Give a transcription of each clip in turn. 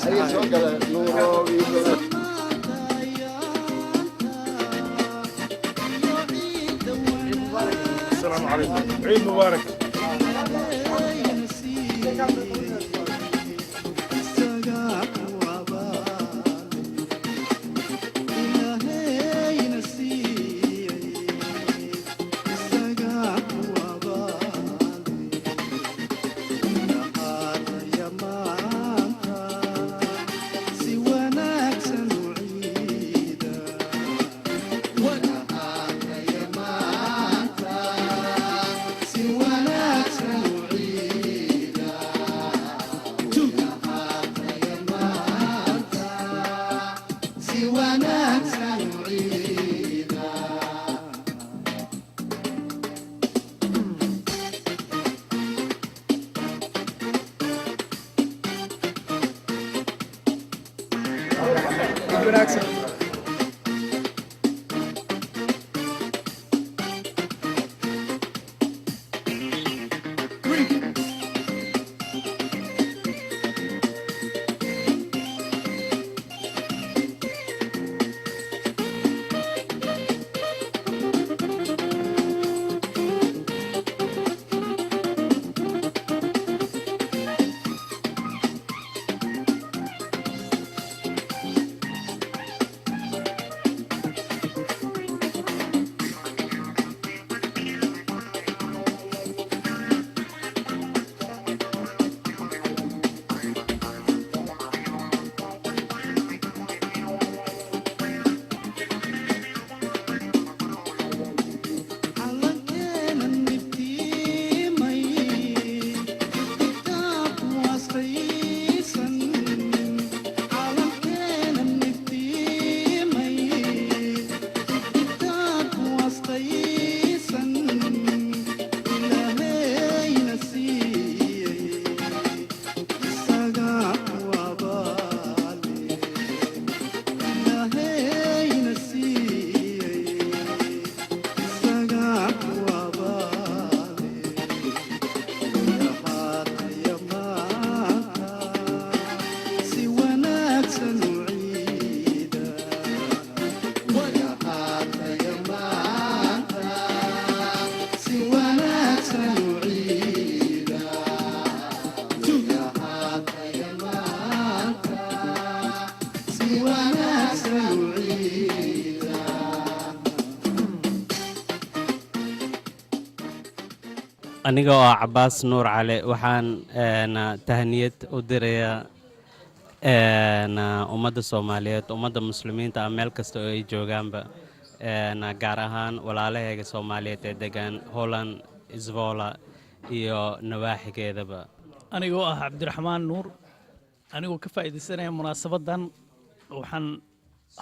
Ayaa soo gala Nuuro iyo السلام عليكم، عيد مبارك. Ciid wanaagsan. Aniga oo ah Cabaas Nuur Cali, waxaan tahniyad u dirayaa ummadda Soomaaliyeed, ummadda Muslimiinta ah meel kasta oo ay joogaanba, gaar ahaan walaalahayga Soomaaliyeed ee degan Holland, Zwolle iyo nawaaxigeedaba. Anigoo ah Cabdiraxmaan Nuur, anigoo ka faa'iidaysanaya munaasabaddan, waxaan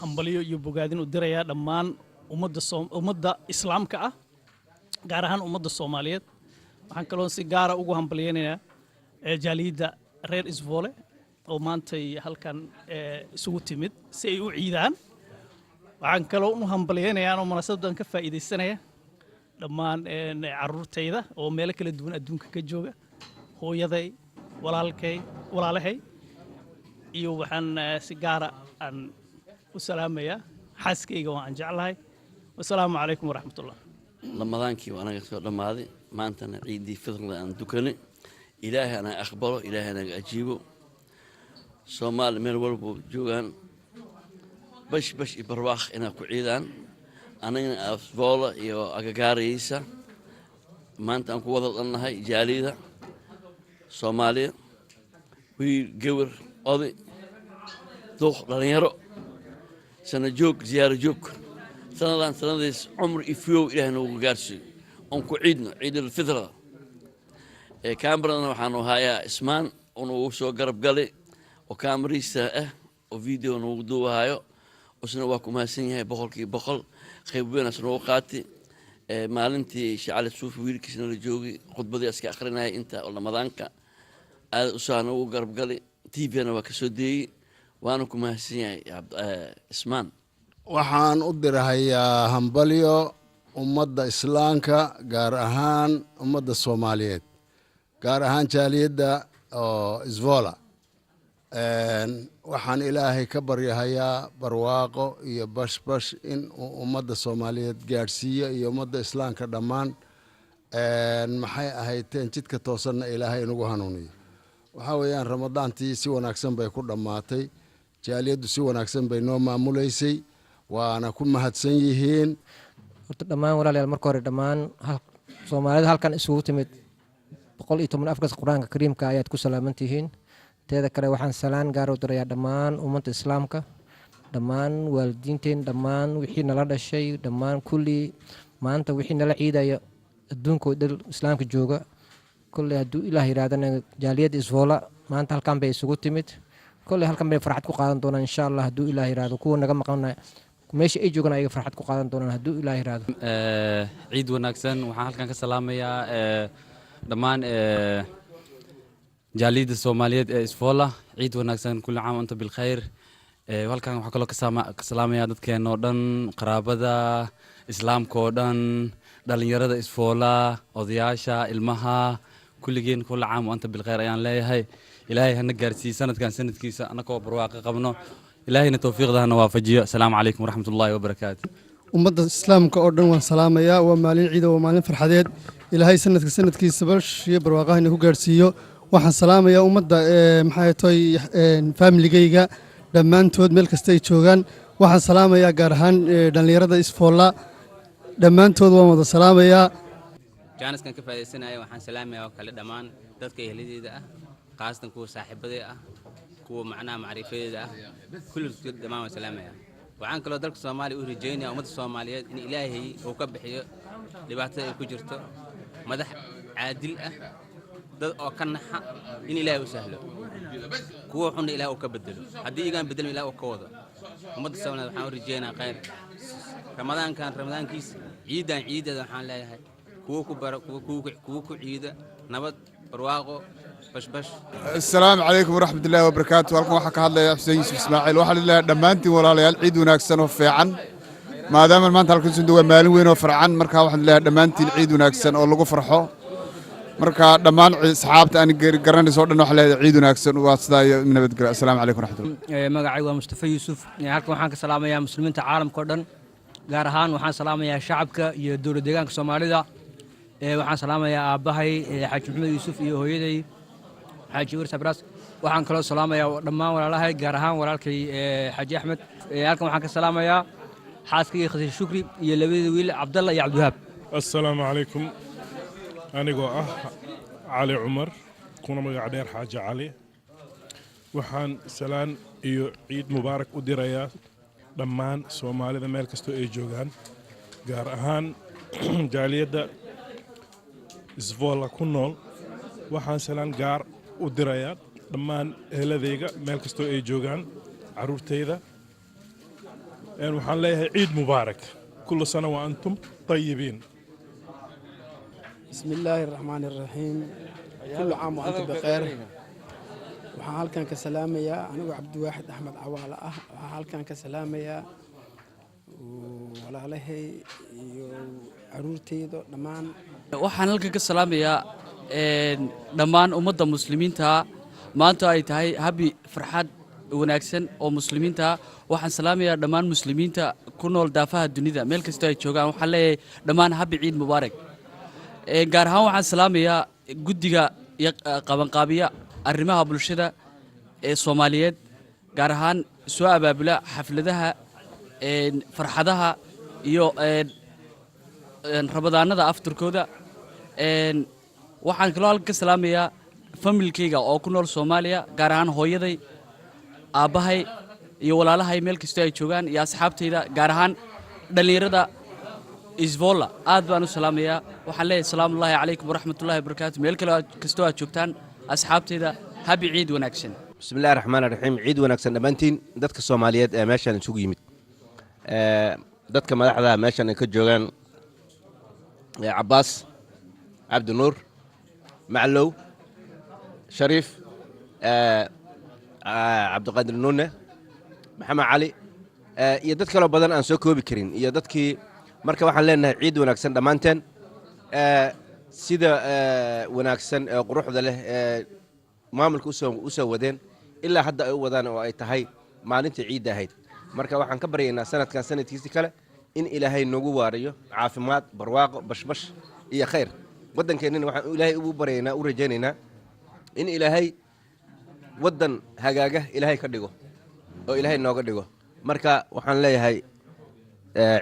hambalyo iyo bogaadin u dirayaa dhammaan ummadda Islaamka ah, gaar ahaan ummadda Soomaaliyeed. Waxaan kaloo si gaara ugu hambalyaynayaa jaaliyadda reer Zwolle oo maantay halkan isugu timid si ay u ciidaan. Waxaan kaloo u hambalyaynayaa oo munaasabaddan ka faa'iidaysanaya dhammaan carruurtayda oo meelo kala duwan adduunka ka jooga, hooyaday, walaalkay, walaalahay, iyo waxaan si gaara aan u salaamayaa xaaskayga oo aan jeclahay. Wasalaamu calaykum waraxmatullah. Ramadaankii waa anaga soo dhammaaday, maantana ciiddii fitrada aan dukanay. Ilaahay anaga aqbalo, Ilaahay anaga ajiibo. Soomaali meel walbo joogaan, bash bash iyo barwaaq inaa ku ciidaan. Anagana Zwolle iyo agagaaraysa maanta aan ku wada dhannahay jaaliyada Soomaaliya, wiil, gabar, oday, duuq, dhalinyaro, sana joog, ziyaaro joog, sanadan sanadiis cumr iyo fiyow Ilaah noogu gaarsiiyo oon ku ciidno ciidulfitrada. Kaamaradana waxaanu hayaa Ismaan oo nagu soo garab galay oo kaamariista ah oo video nagu duubahayo. Isna waa ku mahadsan yahay 100%. Qayb weynaas noogu qaatay. Maalintii Sheekh Cali Suufi wiilkiisna la joogay, khudbadii iska akhrinaya inta oo Ramadaanka aad usaa noogu garab galay, TV-na waa kasoo deeyey, waana ku mahadsan yahay Ismaan. Waxaan u dirahayaa hambalyo ummadda Islaamka, gaar ahaan ummadda Soomaaliyeed, gaar ahaan jaaliyadda oo Zwolle. Waxaan Ilaahay ka baryahayaa barwaaqo iyo bashbash in uu ummadda Soomaaliyeed gaadhsiiyo iyo ummadda Islaamka dhammaan. Maxay ahayteen, jidka toosanna Ilaahay inagu hanuuniyo. Waxaa weeyaan, Ramadaantii si wanaagsan bay ku dhammaatay. Jaaliyaddu si wanaagsan bay noo maamulaysay, waana ku mahadsan yihiin. Horta dhammaan walaalayaal, marka hore dhammaan Soomaalida halkan isugu timid, 110 afkas Qur-aanka Kariimka ayaad ku salaaman tihiin. Teeda kale, waxaan salaan gaar u dirayaa dhammaan ummadda Islaamka, dhammaan waalidiinteen, dhammaan wixii nala dhashay, dhammaan kulli maanta wixii nala ciidaya adduunka oo dhan Islaamka jooga. Kolley hadduu Ilaah yidhahdana, jaaliyadda Zwolle maanta halkan bay isugu timid. Kolley halkan bay farxad ku qaadan doonaan, insha Allah, hadduu Ilaah yidhaahdo. Kuwa naga maqana meesha ay joogaan ayaga farxad ku qaadan doonaan, hadduu Ilaah yidhaahdo. Ciid wanaagsan. Waxaan halkan ka salaamayaa dhammaan jaaliyadda Soomaaliyeed ee Zwolle. Ciid wanaagsan, كل عام وأنت بالخير. Halkan waxaa kaloo ka salaamayaa dadkeena oo dhan, qaraabada, Islaamka oo dhan, dhalinyarada Zwolle, odayaasha, ilmaha, kulligeen كل عام وأنت بالخير ayaan leeyahay. Ilaahay hana gaarsiiye sanadkan sanadkiisa annagoo barwaaqo qabno. Ilaahayna towfiiqda hana waafajiyo. Asalaamu calaykum waraxmat ullaahi wabarakaatu. Ummadda Islaamka oo dhan waan salaamayaa. Waa maalin ciida, waa maalin farxadeed. Ilaahay sanadka sanadkiisa bash iyo barwaaqahayna ku gaadhsiiyo. Waxaan salaamayaa ummadda, maxay toy, faamiligayga dhammaantood meel kasta ay joogaan. Waxaan salaamayaa gaar ahaan dhallinyarada Zwolle. Dhammaantood waan wada salaamayaa. Jaaniskan ka faa'idaysanaya, waxaan salaamayaa oo kale dhammaan dadka ehladeyda ah, khaasatan kuwa saaxiibaday ah, kuwa macnaha macrifadeeda ah, kulligood dhammaan waan salaamaya. Waxaan kaloo dalka Soomaaliya u rajaynaya, ummadda Soomaaliyeed, in Ilaahay uu ka bixiyo dhibaatada ay ku jirto, madax caadil ah, dad oo ka naxa in Ilaahay u sahlo, kuwa xunna Ilaah uu ka bedelo, haddii igaan bedelin Ilaah uu ka wado. Ummadda Soomaaliyeed waxaan u rajaynayaa khayr. Ramadaankan ramadaankiisa, ciidan ciideeda, waxaan leeyahay kuwo ku bara kuwo ku ciida nabad, barwaaqo, bashbash. Asalaamu calaykum waraxmat ullaahi wabarakaatu. Halkan waxaa ka hadlaya Xuseen Yuusuf Ismaaciil. Waxaan leeyahay dhammaantiin walaalayaal, ciid wanaagsan oo fiican. Maadaama maanta halkan sunta waa maalin weyn oo farcan, marka waxaan leeyahay dhammaantiin ciid wanaagsan oo lagu farxo. Marka dhammaan asxaabta aan garanayso o dhan waxaan leeyahay ciid wanaagsan. Waa sidaa iyo nabadgelyo. Asalaamu calaykum waraxmatullah. Magacaygu waa Mustafa Yuusuf. Halkan waxaan ka salaamayaa muslimiinta caalamka oo dhan, gaar ahaan waxaan salaamayaa shacabka iyo dowlad deegaanka Soomaalida. Waxaan salaamayaa aabbahay Xaaji Maxamed Yuusuf iyo hooyaday Xaaji Wir Sabras. Waxaan kaloo salaamayaa dhammaan walaalahay, gaar ahaan walaalkay Xaaji Axmed. Halkan waxaan ka salaamayaa xaaskayga Khasiis Shukri iyo labadeeda wiil, Cabdalla iyo Cabdiwahaab. Assalaamu calaykum. Anigoo ah Cali Cumar, kuna magac dheer Xaaji Cali, waxaan salaan iyo ciid mubaarak u dirayaa dhammaan Soomaalida meel kastoo ay joogaan, gaar ahaan jaaliyadda Zwolle ku nool. Waxaan salaan gaar u dirayaa dhammaan eheladayga meel kastoo ay joogaan, carruurtayda. Waxaan leeyahay ciid mubaarak، كل سنة وأنتم طيبين. بسم الله الرحمن الرحيم، كل عام وأنتم بخير. Waxaan halkan ka salaamayaa, anigoo Cabdiwaaxid Axmed Cawaale ah, waxaan halkan ka salaamayaa walaalahay iyo caruurtayda dhammaan. Waxaan halkan ka salaamayaa dhammaan ummadda muslimiinta. Maanta ay tahay habi farxad wanaagsan oo muslimiinta. Waxaan salaamayaa dhammaan muslimiinta ku nool daafaha dunida meel kastoo ay joogaan. Waxaan leeyahay dhammaan habi ciid mubaarak. Gaar ahaan waxaan salaamayaa guddiga iyo qabanqaabiya arrimaha bulshada ee Soomaaliyeed, gaar ahaan soo abaabula xafladaha, farxadaha iyo Ramadaanada afturkooda. Waxaan kaloo halkan ka salaamayaa familkayga oo ku nool Soomaaliya, gaar ahaan hooyaday, aabbahay iyo walaalahay meel kastoo ay joogaan, iyo asxaabtayda, gaar ahaan dhallinyarada Zwolle. Aad baan u salaamayaa. Waxaan leeyahay salaamullaahi calaykum waraxmatullahi wabarakaatu meel kale kastoo aad joogtaan. Asxaabtayda, habi ciid wanaagsan. Bismillahi raxmaan raxiim. Ciid wanaagsan dhammaantiin dadka Soomaaliyeed ee meeshan isugu yimid, dadka madaxda meeshan ay ka joogaan, Cabbaas Cabdinuur Maclow, Shariif Cabdiqaadir, Nuune Maxamed Cali, iyo dad kaloo badan aan soo koobi karin, iyo dadkii. Marka waxaan leenahay ciid wanaagsan dhammaanteen. Sida wanaagsan ee quruxda leh ee maamulka usoo wadeen Ilaa hadda ay u wadaan oo ay tahay maalintii ciidda ahayd. Marka waxaan ka baryaynaa sanadkan sanadkiisi kale in Ilaahay nagu waariyo caafimaad, barwaaqo, bashbash iyo khayr. Waddankeennana waxaan Ilaahay ugu baryaynaa, u rajaynaynaa in Ilaahay waddan hagaaga Ilaahay ka dhigo oo Ilaahay nooga dhigo. Marka waxaan leeyahay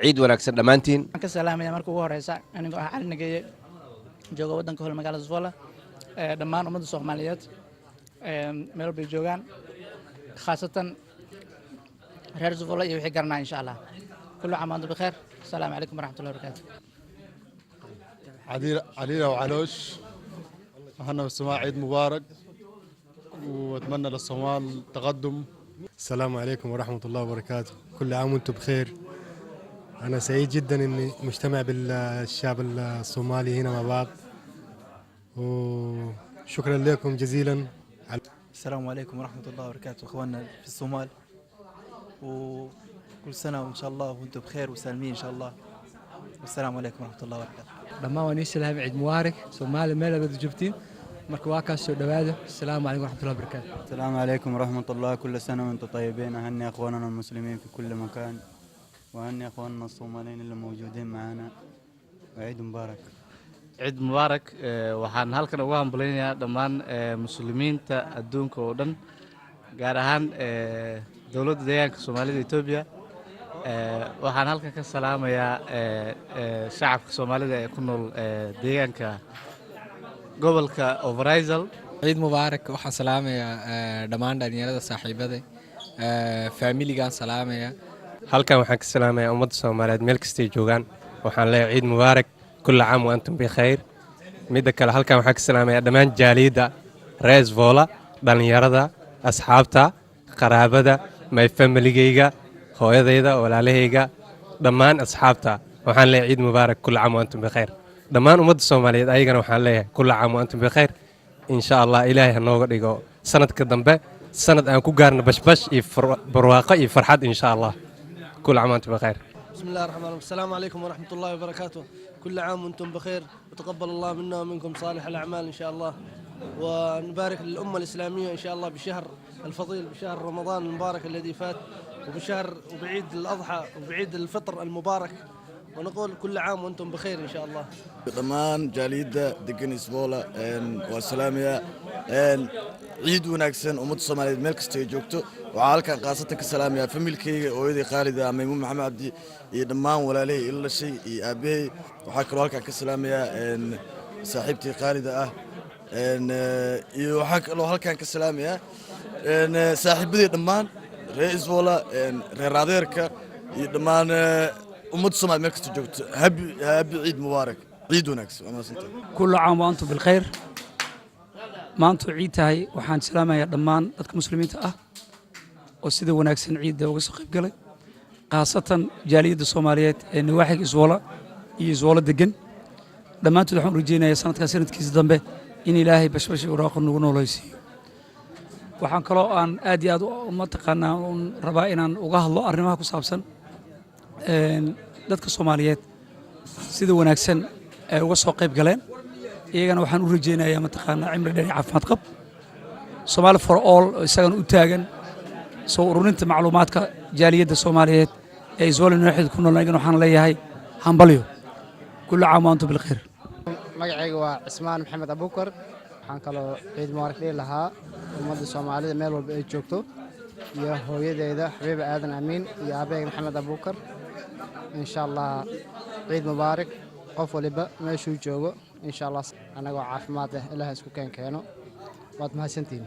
ciid wanaagsan dhammaantiin. Waxaan ka salaamaya marka ugu horeysa, anigoo ah Cali Nageeye, jooga waddanka hol magaalada Zwolle, dhammaan ummadda Soomaaliyeed meel walbay joogaan, khaasatan reer Zwolle iyo wixii garanaa. Insha Allah, kullu caam wa antum bikheer. Asalaamu calaykum waraxmatullahi wabarakaatu. عليلة وعلوش أهلا والسماء، عيد مبارك وأتمنى للصومال تقدم. السلام عليكم ورحمة الله وبركاته، كل عام وانتم بخير. أنا سعيد جدا إني مجتمع بالشعب الصومالي هنا مع بعض، وشكرا لكم جزيلا. السلام عليكم ورحمة الله وبركاته، إخواننا في الصومال، وكل سنة وإن شاء الله وأنتم بخير وسالمين إن شاء الله، والسلام عليكم ورحمة الله وبركاته. Dhammaan waan ii salaamay. Ciid mubaarak Soomaali meel aad joogtiin. Marka waa kaas, soo dhowaada. Asalaamu calaykum waraxmatullahi wabarakaatu. السلام عليكم ورحمة الله، كل سنة وانتم طيبين. أهني أخواننا المسلمين في كل مكان وأهني أخواننا الصوماليين اللي موجودين معنا، وعيد مبارك. Ciid mubaarak. Waxaan halkan uga hambalynayaa dhammaan muslimiinta adduunka oo dhan, gaar ahaan dowladda deegaanka Soomaalida Etoobiya. Waxaan halkan ka salaamayaa shacabka Soomaalida ee ku nool deegaanka gobolka Overijssel. Ciid mubaarak. Waxaan salaamayaa dhammaan dhalinyarada saaxiibada, faamiligaan salaamaya. Halkan waxaan ka salaamayaa ummadda Soomaaliyeed meel kastay joogaan. Waxaan leeyahay ciid mubaarak, kulla caam wa antum bikhayr. Midda kale, halkan waxaan ka salaamayaa dhammaan jaaliyadda reer Zwolle, dhallinyarada, asxaabta, qaraabada, my familigayga, hooyadayda, walaalahayga, dhammaan asxaabta. Waxaan leeyahay ciid mubaarak, kulla caam wa antum bikhayr. Dhammaan ummadda Soomaaliyeed ayagana waxaan leeyahay kulla caam wa antum bikhayr. Insha Allah, Ilaahay ha nooga dhigo sanadka dambe sanad aan ku gaarno bashbash iyo barwaaqo iyo farxad, insha Allah. Kulla caam wa antum bikhayr. بسم الله الرحمن الرحيم، السلام عليكم ورحمة الله وبركاته، كل عام وانتم بخير وتقبل الله منا ومنكم صالح الأعمال إن شاء الله، ونبارك للأمة الإسلامية إن شاء الله بشهر الفضيل، بشهر رمضان المبارك الذي فات، وبشهر وبعيد الأضحى وبعيد الفطر المبارك، ونقول كل عام وانتم بخير إن شاء الله. Dhammaan jaaliyadda degan Zwolle waa salaamaya. Ciid wanaagsan ummadda Soomaaliyeed meel kasta ay joogto. Waxaa halkan khaasatan ka salaamayaa familkayga, hooyaday Khaalida Maymuun Maxamed Cabdi iyo dhammaan walaalahay ila dhashay iyo aabbahay. Waxaa kaloo halkan ka salaamayaa saaxiibtii Khaalida ah, iyo waxaa kaloo halkan ka salaamayaa saaxiibadii dhammaan reer Zwolle, reer adeerka iyo dhammaan ummadda Soomaaliyeed meel kasta joogto. Happy happy ciid mubaarak, ciid wanaagsan, waa mahadsantahay. كل عام وأنتم بالخير. Maantu ciid tahay. Waxaan salaamayaa dhammaan dadka muslimiinta ah oo sida wanaagsan ciidda uga soo qayb galay, khaasatan jaaliyadda Soomaaliyeed ee nawaaxiga Zwolle iyo Zwolle degan. Dhammaantood waxaan u rajeynayaa sanadkaa sanadkiisa dambe in Ilaahay bashbash iyo waraaqo nagu noolaysiiyo. Waxaan kaloo aan aad iyo aad mataqaanaa un rabaa inaan uga hadlo arrimaha ku saabsan dadka Soomaaliyeed sida wanaagsan ay uga soo qayb galeen. Iyagana waxaan u rajeynayaa mataqaanaa cimri dheer iyo caafimaad qab. Somali for All oo isagana u taagan soo ururinta macluumaadka jaaliyadda Soomaaliyeed ee Zwolle nawaaxida ku nool, iyagana waxaan leeyahay hambalyo. كل عام وأنتم بالخير. Magacayga waa Cismaan Maxamed Abuukar. Waxaan kaloo ciid mubaarak dhihi lahaa ummadda Soomaalida meel walba ay joogto, iyo hooyadeeda Xabiiba Aadan Amiin iyo aabahayga Maxamed Abuukar. Insha Allah, ciid mubaarak qof waliba meeshuu joogo. Insha Allah, annagoo caafimaad leh Ilaah isku keen keeno. Waad mahadsantihiin.